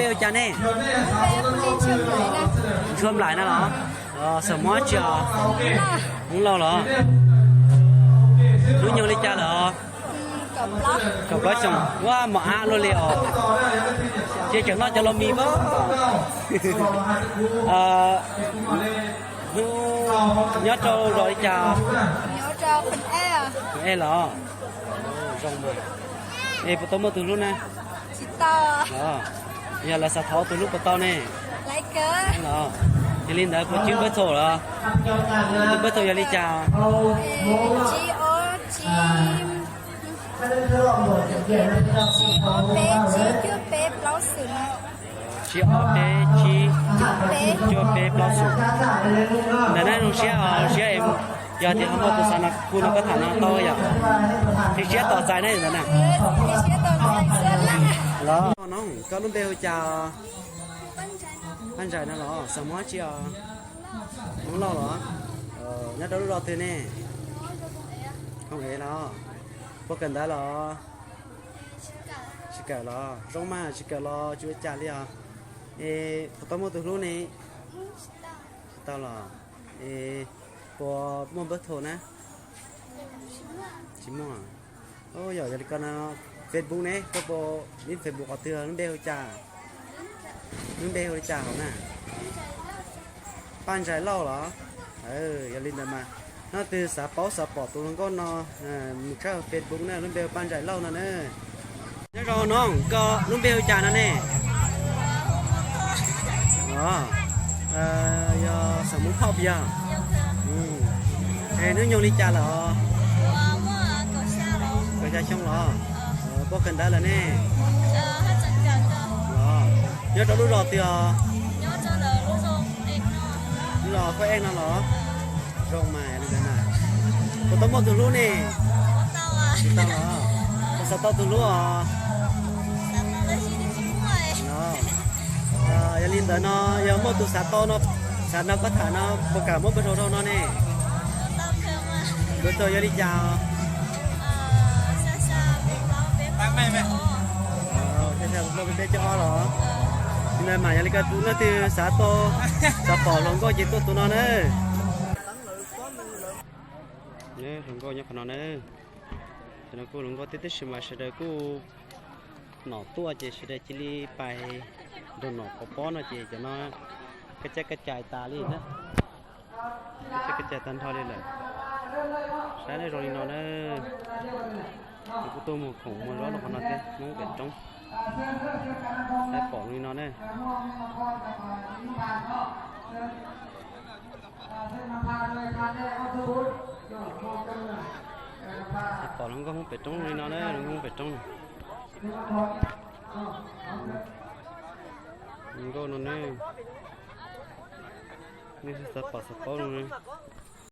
Peb ua cas ne? Ntshua Nplaim na los? Xeem Hmoob tsi os? Hmoob Lauj los? Hnub nyoog li cas lawm os? Kaum plaub xyoos. Ua mos ab luaj li os. Ces cov no cov los mis pab. Hnub nyob rau zos li cas? Ej los? Zoo mas. Es puas tau muaj tus hlub na? Yog lawv xav thov tus hlub puas tau ne? Los, yog li ntawd puas tsib npawb thaum los? Npawb thaum yog li cas? Tsib ob peb tsib cuaj peb plaub xum. Ntawm na zoo siab os, zoo siab. Yog tias ho muaj tus xav no kuv no koj tham no tau yom? Thiab siab tos txais na ntawd na. Los, koj lub npe hu cas? Paj Ntsais no los? Xeem Hmoob tsi os? Hmoob Lauj los? Nyob rau lub zos twg ne? Hoo Ev los? Puas kawm ntawv los? Tsis kawm los? Zoo mas tsis kawm los tsis ua cas li os. Es puas tau muaj tus hlub ne? Tsis tau los? Es puas muaj npawb thaum na? Tsis muaj. Yog, yog li ko no, Facebook ne, koj puas, nib Facebook qhov twg, lub npe hu cas? Lub npe hu li cas hauv na? Paj Ntsais Lauj los? Yog li ntawd mas, leej twg xav paub xav pom tus hluas nkauj no, mus tshawb Facebook na, lub npe hu Paj Ntsais Lauj no na. Nyob zoo no, koj lub npe hu cas no ne? Yog Xeem Hmoob Thoj puas yog? Es hnub nyoog li cas lawm os? Kaum xya xyoo los? Puas kawm ntawv lawm ne? Los, nyob rau lub zos twg os? Lub zos Huab Eej no los? Zoo mas li ntawd na. Puas tau muaj tus hlub ne? Tsis tau los? Puas xav tau tus hlub os? Yog li ntawd no, yog muaj tus xav tau no, xav nrog koj tham no, puas kam muab npawb rau no ne? Npawb thaum yog li cas? Peb caug ob los? Li ntawd mas yog li ko, leej twg xav tau, xav pom hluas nkauj ces tuaj tus no na. Hluas nkauj nyob qhov no na. Cov no kuj hluas nkauj tib tib si mas sawv daws kuj nom tuaj ces sawv daws cia li pais nrog nom pov pob no ces cov no kaj cab kaj cais tas li na. Kaj cab kaj cais tag nrho li lawm. Saib nej zoo li no na. Kuv kuj tuaj muag khoom muag zaub rau qhov no thiab, Hmoob pem roob. Saib pom li no na. Saib pom hluas nkauj Hmoob pem roob li no na, hluas nkauj Hmoob pem roob no. Hluas nkauj no ne, nej xav pom xav paub no ne.